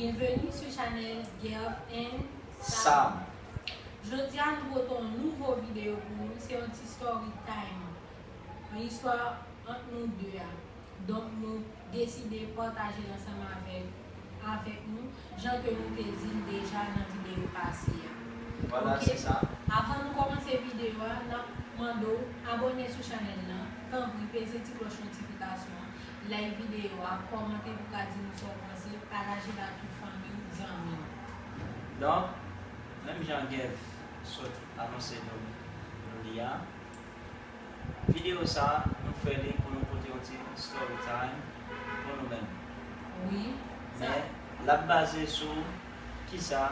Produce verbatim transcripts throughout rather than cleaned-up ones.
Bienvenue sur chanèl Gerv and Sam. Jodi a nou pote yon nouvo videyo pou nou, se yon ti story time. Yon istwa ant nou de a. Donk nou deside pataje l ansanm avèk, avèk nou, jan ke nou te di l deja nan videyo pase a. Vwala, se sa. Avan nou kòmanse videyo a, n ap mande w abòne sou chanèl lan, tanpri peze ti klòch notifikasyon an, like videyo a, kòmante pou w ka di nou sa w panse, pataje l ak tout fanmi w, zanmi w. Donk, menm jan Gerv sot anonse nou, nou li a, videyo sa a, nou fè li pou nou pote yon ti story time pou nou menm. Wi. Men, l ap baze sou kisa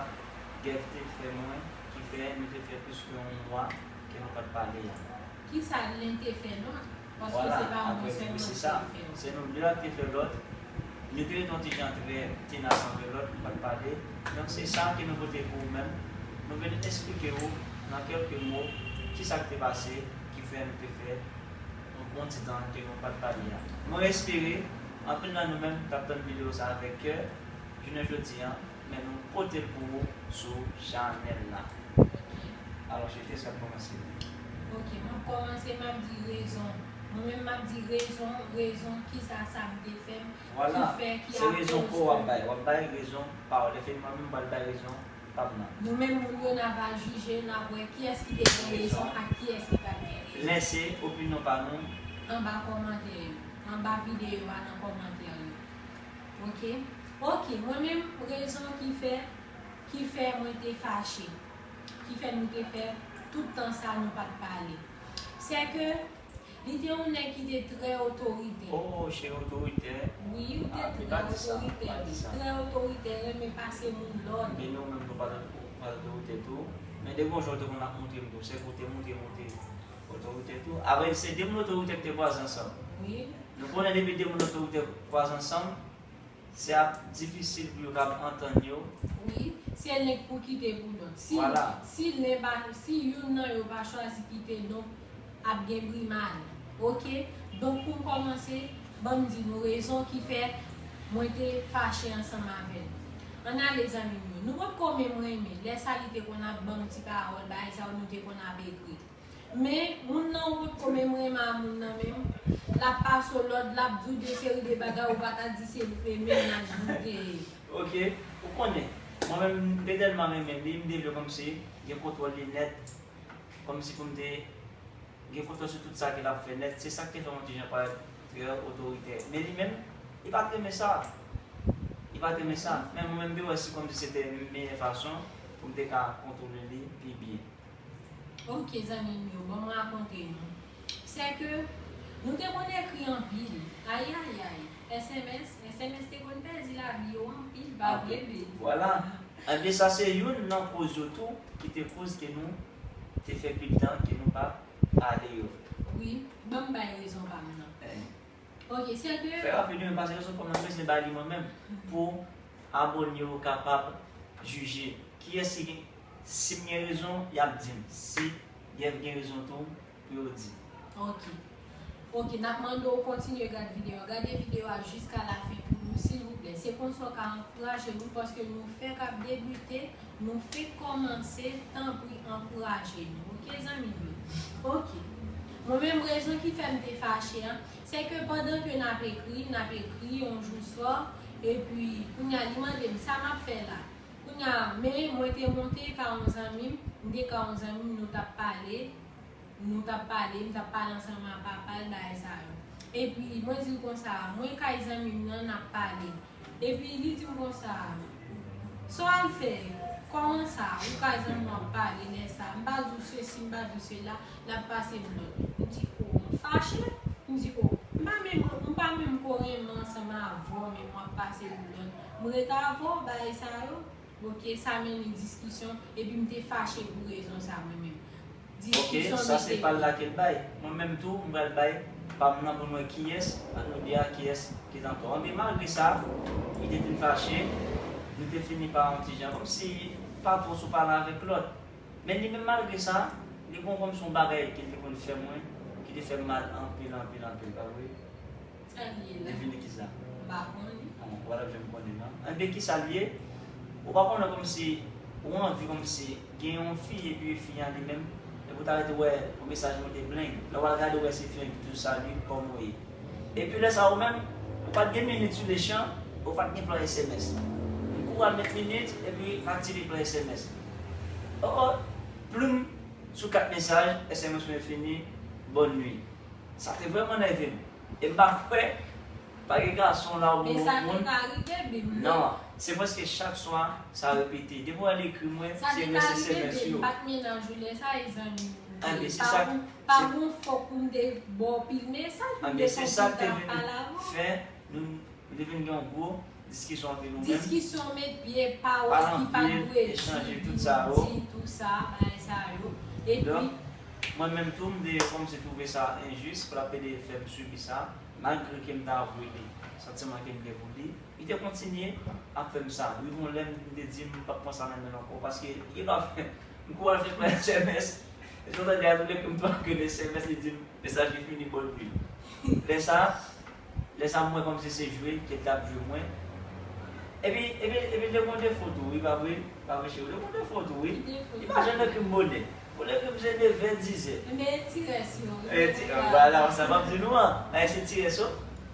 Gerv te fè mwen, ki fè nou te fè plis ke yon mwa ke nou pa t pale a. Kisa len te fè lòt? Paske se pa mwen sèlman ki te fè l. Se nou de a ki te fè lòt. Nou te ret yon ti jan trè tenas anvè lòt, nou pa t pale. Donk, se sa ke nou pote pou ou menm. Nou vin eksplike ou, nan kèlke mo, kisa ki te pase, ki fè nou te fè yon bon ti tan ke nou pa t pale a. Mwen espere, anpil nan nou menm t ap tann videyo sa avèk kè, jounen jodi a, men nou pote l pou ou sou chanèl la. Ok. Alò, Cheri, kiyès k ap kòmanse? Ok, m ap kòmanse, m ap di rezon. Mwen menm, m ap di rezon, rezon, kisa sa m te fè m, ki fè, ki akoz ke. Vwala, se rezon pa w w ap bay. W ap bay rezon pa w. Lè fini, mwen menm, m pral bay rezon pa m nan. Nou menm moun yo, n a va jije, n a wè kiyès ki te gen rezon ak kiyès ki pa t gen rezon. Lèse opinyon pa nou anba kòmantè yo, anba videyo a, nan kòmantè yo. Ok? Ok, mwen menm, rezon ki fè, ki fè mwen te fache, ki fè nou te fè tout tan sa nou pa t pale. Sèke li te yon nèg ki te trè otoritè. Oh, Cheri, otoritè. Wi, li te trè otoritè, wi. Trè otoritè, renmen pase moun lòd. Men nou menm nou pa t, pa t otoritè tou. Men depi yon jan w te konn ap montre m tou, sèke w te montre m ou te otoritè tou. Apre, se de moun otoritè ki te kwaze ansanm. Wi. Nou konnen depi de moun otoritè kwaze ansanm, se ap difisil pou yo kab antann yo. Wi, se len k pou kite pou lòt. Si, vwala, si len pa, si youn nan yo pa chwazi kite, donk, ap gen bri male. Ok? Donk, pou m kòmanse, ban m di nou rezon ki fè mwen te fache ansanm avè l. Ann ale, zanmi m yo. Nou potko menm renmen. Lè sa, li te konn ap ban m ti pawòl, bagay sa yo, nou te konn ap ekri. Men, moun nan ou potko menm renmen a moun nan menm, l ap pase w lòd, l ap di w de seri de bagay ou pa ta di se mennaj li te ye. Ok, ou konnen, mwen menm, m te tèlman renmen li, m te vle kòmsi gen kontwòl li nèt, kòmsi pou m te gen kontwòl sou tout sa ke l ap fè nèt. Se sa k te fè m yon ti jan parèt trè otoritè. Men li menm, li pa t renmen sa. Li pa t renmen sa. Men mwen menm, m te wè si kòmsi se te meyè fason pou m te ka kontwole li pi byen. Ok, zanmi m yo, ban m rakonte nou. Sèke nou te konn ekri anpil. Ayayay, S M S, S M S te konn pèdi lavi yo anpil, pa vle vle. Vwala. Ebyen, sa se youn nan koz yo tou ki te koz ke nou te fè pil tan ke nou pa pale yo. Wi, ban m bay rezon pa m nan. Eh. Ok, sèke. Fè rapid wi, paske rezon pa m nan, m bezwen ba li mwen menm. Mhm. Pou abòne yo kapab jije. Kiyès ki gen, si m gen rezon, y ap di m. Si Gerv gen rezon tou, pou yo di. Ok. Ok, n ap mande w kontinye gad videyo a. Gade videyo a jiska lafen pou nou, silvouplè. Se konsa w ka ankouraje nou, paske nou fèk ap debite, nou fèk kòmanse, tanpri ankouraje nou. Ok, zanmi m yo? Ok. Mwen menm, rezon ki fè m te fache a, sèke pandan ke n ap ekri, n ap ekri, yon jou swa, epi kounye a li mande m sa m ap fè la. Kounye a, men mwen te monte ka yon zanmi m, m te ka yon zanmi m, nou t ap pale, nou t ap pale, m t ap pale ansanm ak papa l, bagay sa yo. Epi, mwen di l konsa, mwen kay zanmi m nan, n ap pale. Epi, li di m konsa, sa w al fè? Kòman sa? Ou kay zanmi w ap pale lè sa? M pa di w sesi, m pa di w sela, l ap pase m lòd. M di, o, m fache. M di, o, m pa menm, m pa menm ko renmen ansanm avè w, men w ap pase m lòd. M ret avè w, bagay sa yo. Ok, sa mennen diskisyon, epi m te fache pou rezon sa mwen menm. Ok, sa se pa l la ke l bay. Mwen menm tou, m pral bay pa m nan pou n wè kiyès ant nou de a, kiyès ki t antò. Anben, malgre sa, li te vin fache, nou te fini pa yon ti jan, kòmsi pa twò sou pale avèk lòt. Men li menm, malgre sa, li gon kòmsi yon bagay ke l te konn fè mwen, ki te fè m mal anpil, anpil, anpil, pa vre? Sa l ye la? Devine kisa. M pa konnen. Bon, w pa t ap janm konnen, non. Enben, kisa l ye? Ou pa konnen kòmsi, ou anvi kòmsi, gen yon fi, epi fi an li menm, epi ou ta rete wè yon mesaj monte bling. Lè w al gade, ou wè se fi an ki di w salut, kòman w ye. Epi lè sa ou menm, ou pa t gen minit sou lechan, ou pa t gen plan S M S. M kouri al met minit, epi m aktive plan S M S. Oh, oh, plim, sou kat mesaj, S M S mwen fini, bonne nuit. Sa te vrèman nève m. E m pa kwè, pa gen gason la oubyen yon moun. Men sa te ka rive, Bib, non. Non, se prèske chak swa, sa repete. Depi w al ekri mwen, se rès S M S yo. Sa te ka rive, Bib, m pa t mennaj ou lè sa, e zanmi m ou te ye. Enben, se sa, pa gon fòk pou m te ba w pil mesaj, pou m te fòk pou m ta pale avè w. Enben, se sa k te vin fè, nou, nou te vin gen yon gwo diskisyon ant nou menm. Diskisyon met pye, pawòl ki pa t dwe di, di, di, tou sa, bagay sa yo. Epi, donk, mwen menm tou, m te kòmsi twouve sa enjis pou l ap plede fè m sibi sa, malgre ke m ta avwe li, santiman ke m gen pou li. Li te kontinye ap fè m sa. Rive yon lè, m te di m p ap pran sa nan men l ankò, paske li pa fè, m kouri al fè pran S M S. Epi m tande a tou lè ke m tou antre nan S M S, li di m, mesaj li fini, bonne nuit. Lè sa, lè sa, m wè kòmsi se jwe ke l t ap jwe mwen. Epi, epi, epi, l te gon defo tou, wi, pa vre? Pa vre, cheri? L te gon defo tou, wi. Li pa janm ekri m bonè. Ou leve m se nevè, dizè. Men ti rès yo. E ti, vwala, sa m ap di nou an. Bagay se ti rès yo.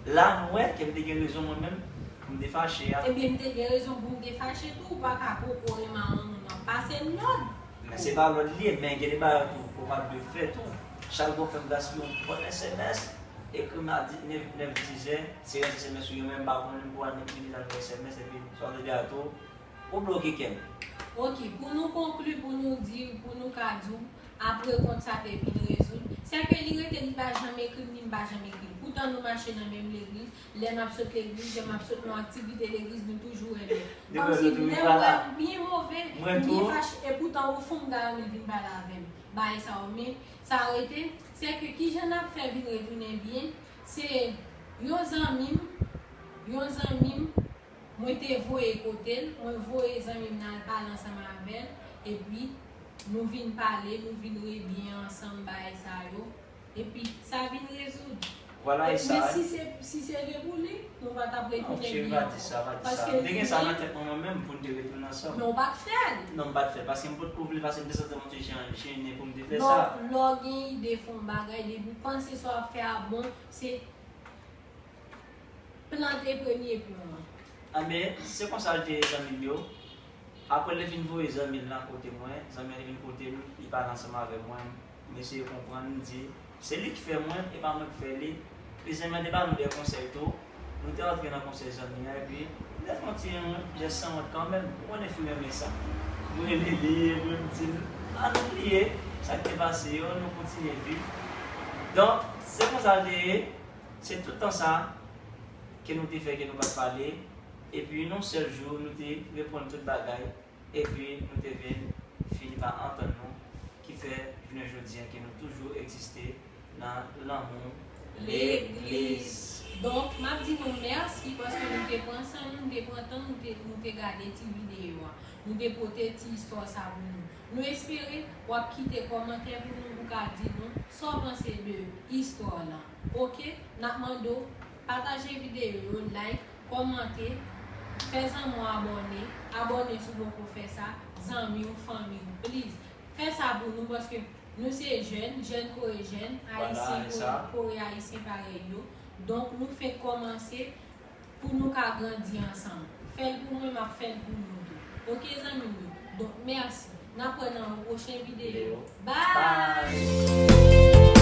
La, nou wè ke m te gen rezon mwen menm pou m te fache a. Ebyen, m te gen rezon pou m te fache tou. Ou pa ka poko renmen yon moun nan pase lòd. Men se pa lòd li ye, men gen de bagay tou ou pa dwe fè tou. Chak gwo fè m gaspiye yon bon S M S, ekri m a di, nèf, nèf, dizè, se rès S M S ou gen, men m pa konnen, m pou al nan privilèj S M S, epi sa w te di a tou, ou bloke kè m. Ok, pou nou konkli, pou nou di, pou nou ka di w, apre kont sa te vin rezoud, sèke li rete, li pa janm ekri m, ni m pa janm ekri l. Poutan nou mache nan menm legliz, lè m ap sot legliz, lè m ap sot nan aktivite legliz, nou toujou wè lè. Kòmsi lè m wè m byen move, m byen fache, e poutan ou fè m gade m vin pale avè m. Bagay sa yo, men sa rete, sèke kijan n ap fè vin retounen byen, se yon zanmi m, yon zanmi m, mwen te voye kote l, mwen voye zanmi m nan al pale ansanm avè l, epi nou vin pale, nou vin rebyen ansanm, bagay sa yo, epi sa vin rezoud. Vwala, e sa. Men si se, si se te pou li, nou pa t ap retounen byen ankò. Non, cheri, pa di sa, pa di sa. M te gen sa nan tèt mwen, mwen menm, pou n te retounen ansanm. Men w pa t fè l. Non, m pa t fè l, paske m potko vle, paske m te santi m yon ti jan jennen pou m te fè sa. Lè w gen ide fè yon bagay, depi w panse sa w ap fè a bon, se plante premye pyon an. Anben, se konsa l te ye, zanmi m yo. Apre l te fin voye zanmi l lan kote mwen, zanmi an te vin kote m, li pale ansanm avè mwen, m eseye konprann, m di, se li ki fè mwen, e pa mwen ki fè li. Epi zanmi an te ba nou de konsèy tou. Nou te antre nan konsèy zanmi an, epi m te fè yon ti jès sanwont kanmenm. Ou konnen fi renmen sa. M rele li, epi m di l, ann bliye sa k te pase yo, nou kontinye viv. Donk, se konsa l te ye. Se tout tan sa ke nou te fè ke nou pa t pale, epi yon sèl jou, nou te reprann tout bagay, epi nou te vin fini pa antann nou, ki fè jounen jodi a ke nou toujou egziste nan lanmou legliz. Donk, m ap di nou mèsi paske nou te pran san nou, nou te pran tan, nou te, nou te gade ti videyo a. Nou te pote ti istwa sa pou nou. Nou espere w ap kite kòmantè pou nou, pou ka di nou sa w panse de istwa lan. Oke? N ap mande w pataje videyo yo, like, kòmante, fè zanmi w abòne, abòne si w poko fè sa, zanmi w, fanmi w, please. Fè sa pou nou, paske nou se jèn, jèn Kore jèn, Ayisyen Kore, Kore Ayisyen parèy yo. Donk, nou fenk kòmanse, pou nou ka grandi ansanm. Fè l pou mwen, m ap fè l pou nou tou. Oke, zanmi m yo? Donk, mèsi. N ap wè nan yon pwochen videyo. Bye!